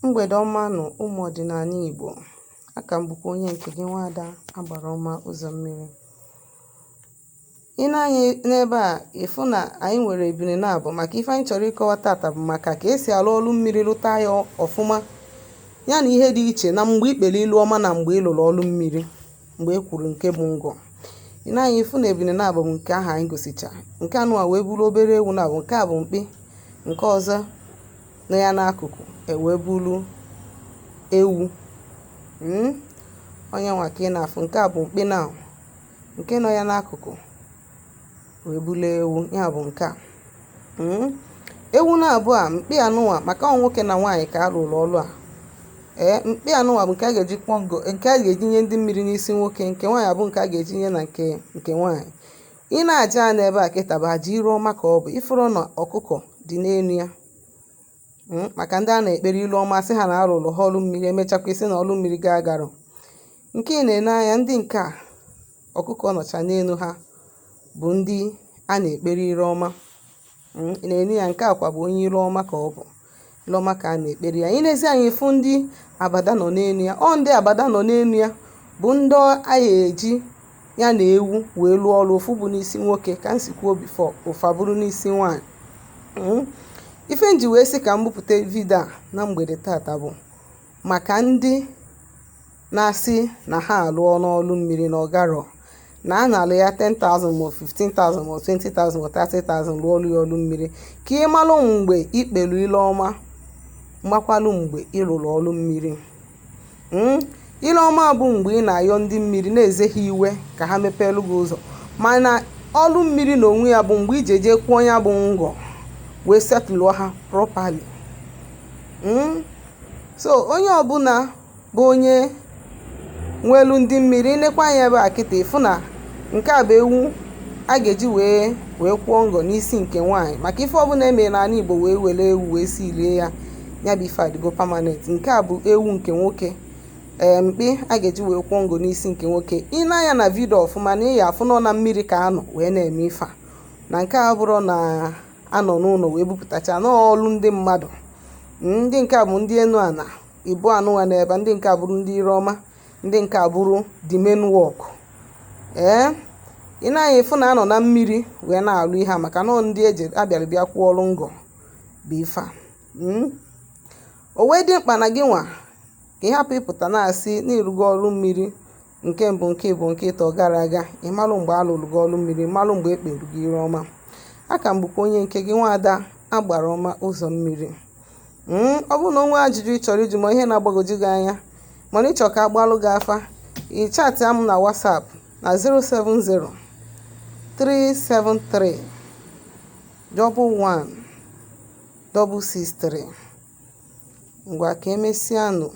Mgbede ọma nụ, ụmụ ọdịnala Igbo. Aka m bụkwa onye nke gị, nwaada Agbara Ọma Ụzọ Mmiri. I nee anya n'ebe a, ịfụ na anyị nwere ebini naabọ, maka ife anyị chọrọ ịkọwa tata bụ maka ka esi alụ ọlụ mmiri lụta ya ọfụma, ya na ihe dị iche na mgbe ikpere ilu ọma na mgbe ị lụrụ ọlụ mmiri, mgbe e kwuru nke bụ ngọ. I nee anya, ịfụ na ebini naabọ bụ nke ahụ anyị gosicha. Nke anụwa wee bụrụ obere ewu naabọ. Nke a bụ mkpi, nke ọzọ nọ ya n'akụkụ ewee bụrụ ewu. Onye nwa ka ị na-afụ, nke a bụ mkpi, na nke nọ ya n'akụkụ wee bụrụ ewu. Ya bụ nke a, Ewu na-abụ a, mkpi anụnwa, maka ọ nwoke na nwaanyị ka a rụrụ ọrụ a. Ee, mkpi anụnwa bụ nke a ga-eji kwụọ ngo, nke a ga-eji nye ndị mmiri n'isi nwoke. Nke nwaanyị abụ nke a ga-eji nye na nke nwaanyị. Ị na-aja a n'ebe a kịta bụ aja iru ọma ka ọ bụ. Ifuru na ọkụkọ dị n'elu ya, Maka ndị a na-ekpere ilu ọma, sị ha na arụrụ ha ọrụ mmiri, emechakwa isi na ọrụ mmiri ga agarụ. Nke ị na-ene anya, ndị nke a ọkụkọ nọcha n'elu ha bụ ndị a na-ekpere iru ọma. Ị na-ene ya, nke a kwa bụ onye iru ọma ka ọ bụ, ilu ọma ka a na-ekpere ya. Ị na-ezi anya, ịfụ ndị abada nọ n'elu ya. Ọ ndị abada nọ n'elu ya bụ ndị a eji ya na ewu wee lụọ ọrụ. Ofu bụ n'isi nwoke, ka m si kwuo before, ofu abụrụ n'isi nwaanyị. Ife m ji wee sị ka m bupụta video a na mgbede tata bụ maka ndị na-asị na ha alụọ n'ọlụ mmiri na ọgarọ, na a na-alụ ya 10,000 ma 15,000 ma 20,000 ma 30,000 lụọ ọlụ ya ọlụ mmiri. Ka ị malụ mgbe ikpelu ile ọma, mgbakwalụ mgbe ị lụrụ ọlụ mmiri. Ile ọma bụ mgbe ị na-ayọ ndị mmiri, na-eze ha iwe ka ha mepeelu gị ụzọ, mana ọlụ mmiri na onwe ya bụ mgbe iji eje kwụọ ya bụ ngọ wee setụlụọ ha properly. So onye ọbụla bụ onye nwelu ndị mmiri, ịnekwa anya ebe a kịta, ịfụ na nke a bụ ewu a ga-eji wee kwụọ ngọ n'isi nke nwaanyị, maka ife ọbụla emere n'ala Igbo wee were ewu wee si lie ya, ya bụ ife adịgo permanent. Nke a bụ ewu nke nwoke, ee, mkpi a ga-eji wee kwụọ ngọ n'isi nke nwoke. Ị na-anya na video ọfụma na ị ya afụ nọ na mmiri ka anọ wee na-eme ife a, na nke a bụrụ na anọ n'ụlọ wee bupụtacha n'ọlụ ndị mmadụ. Ndị nke a bụ ndị enu ana ibu anụnwa n'ebe, ndị nke a bụrụ ndị ire ọma, ndị nke a bụrụ the main work. Ee, ị na-anya, ịfụ na anọ na mmiri wee na-alụ ihe a, maka na ndị eji abịara bịa kwụọ ọrụ ngọ bụ ife a. O wee dị mkpa na gị nwa ka ị hapụ ịpụta na-asị na ịrụgo ọrụ mmiri nke mbụ, nke ịbụ, nke ịtọ gara aga. Ị malụ mgbe a lụrụ gị ọrụ mmiri, malụ mgbe e kpere gị ire ọma. Aka m bụkwa onye nke gị, nwaada Agbara Ọma Ụzọ Mmiri. Ọ bụrụ na o nwee ajụjụ ị chọrọ ịjụ ma ihe na-agbagwoju gị anya, mana ịchọ ka agbalụ gị afa, ị chatịa m na WhatsApp na 070 373 11 663. Ngwa, ka emesịanụ.